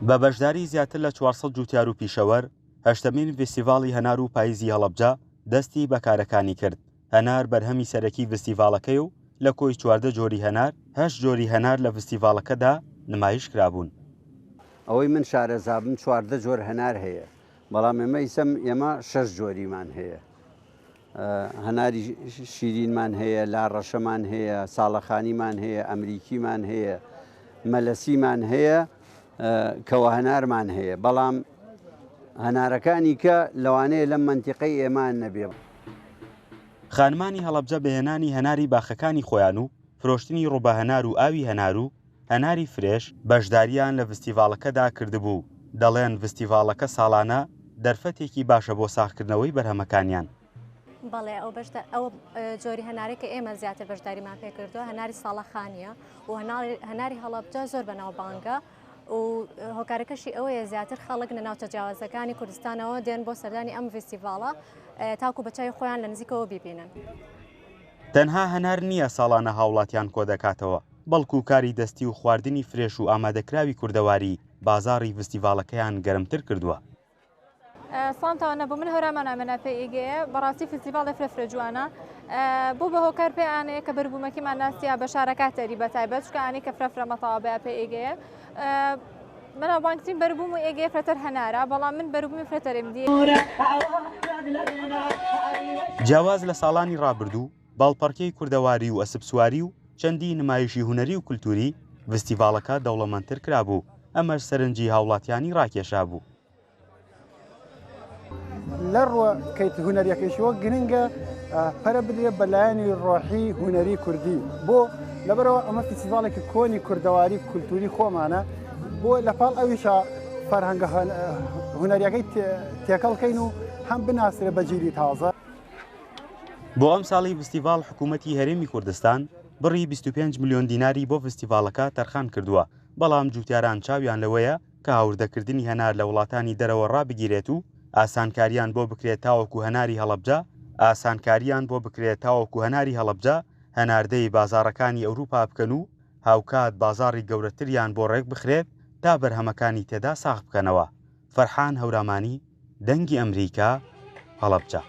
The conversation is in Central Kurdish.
بە بەشداری زیاتر لە 400 جوتیار و پیشەوەر، هەشتەمین ڤیستیڤاڵی هەنار و پاییزی هەڵەبجە دەستی بە کارەکانی کرد. هەنار بەرهەمی سەرەکی ڤستیڤاڵەکەیە و لە کۆی 14 جۆری هەنار، هەشت جۆری هەنار لە ڤستیڤاڵەکەدا نمایش کرابوون. ئەوەی من شارەزابم 14 جۆر هەنار هەیە، بەڵام ئێمە ئیسەم ئێمە شەش جۆریمان هەیە. هەناری شیرینمان هەیە، لاڕەشەمان هەیە، ساڵەخانیمان هەیە، ئەمریکیمان هەیە، مەلەسیمان هەیە، کەوە هەنارمان هەیە، بەڵام هەنارەکانی کە لەوانەیە لەم مەنتیقەی ئێمە نەبێ. خانمانی هەڵەبجە بە هێنانی هەناری باخەکانی خۆیان و فرۆشتنی ڕوبە هەنار و ئاوی هەنار و هەناری فرێش بەشدارییان لە ڤستیڤاڵەکەدا کردبوو، دەڵێن ڤستیڤاڵەکە ساڵانە دەرفەتێکی باشە بۆ ساغکردنەوەی بەرهەمەکانیان. بەڵێ ئەو بەشدا ئەو جۆری هەنارەی کە ئێمە زیاتر بەشداریمان پێکردووە هەناری ساڵەخانیە و هەناری هەڵەبجە زۆر بەناوبانگە و هۆکارەکەشی ئەوەیە زیاتر خەڵک لە ناوچە جیاوازەکانی کوردستانەوە دێن بۆ سەردانی ئەم ڤیستیڤاڵە تاکو بە چاوی خۆیان لە نزیکەوە بیبینن. تەنها هەنار نییە ساڵانە هاوڵاتیان کۆدەکاتەوە، بەڵکو کاری دەستی و خواردنی فرێش و ئامادەکراوی کوردەواری بازاڕی ڤستیڤاڵەکەیان گەرمتر کردووە. سڵامتان نەبوو من هەورامان ئامێنا پێ ئیگەیە بەڕاستی فستیڤاڵێ فرە فرە جوانە بوو بە هۆکار پێ ئانەیە کە بەربوومەکیمان ناسیا بە شارەکە تەری بە تایبەت چکە ئانی کە فرە فرە مەتاوە بە پێ ئیگەیە بەناوبانگترین بەربووم و ئێگەیە فرەتر هەنارە بەڵام من بەربوومی فرەتەرم دی. جیاواز لە ساڵانی ڕابردوو، باڵپەڕکێی کوردەواری و ئەسپسواری و چەندین نمایشی هونەری و کولتووری، ڤستیڤاڵەکە دەوڵەمەندتر کرابوو، ئەمەش سەرنجی هاوڵاتیانی ڕاکێشابوو. لە ڕووە کەیت هونەریەکەیشەوە گرنگە پەرە بدرێت بە لایەنی ڕۆحی هونەری کوردی بۆ لەبەرەوە ئەمە فیستیڤاڵێکی کۆنی کوردەواری کولتوری خۆمانە بۆ لە پاڵ ئەویشا فەرهەنگە هونەریەکەی تێکەڵکەین و هەم بناسرێ بە جیلی تازە. بۆ ئەمساڵی ڤستیڤاڵ حکوومەتی هەرێمی کوردستان بڕی 25 ملیۆن دیناری بۆ ڤستیڤاڵەکە تەرخان کردووە، بەڵام جووتیاران چاویان لەوەیە کە هاوردەکردنی هەنار لە وڵاتانی دەرەوە ڕابگیرێت و ئاسانکارییان بۆ بکرێت تاوەکو هەناری هەڵەبجە ئاسانکارییان بۆ بکرێت تاوەکو هەناری هەڵەبجە هەناردەی بازاڕەکانی ئەوروپا بکەن و هاوکات بازاڕی گەورەتریان بۆ ڕێکبخرێت تا بەرهەمەکانی تێدا ساغ بکەنەوە. فەرحان هەورامانی، دەنگی ئەمریکا، هەڵەبجە.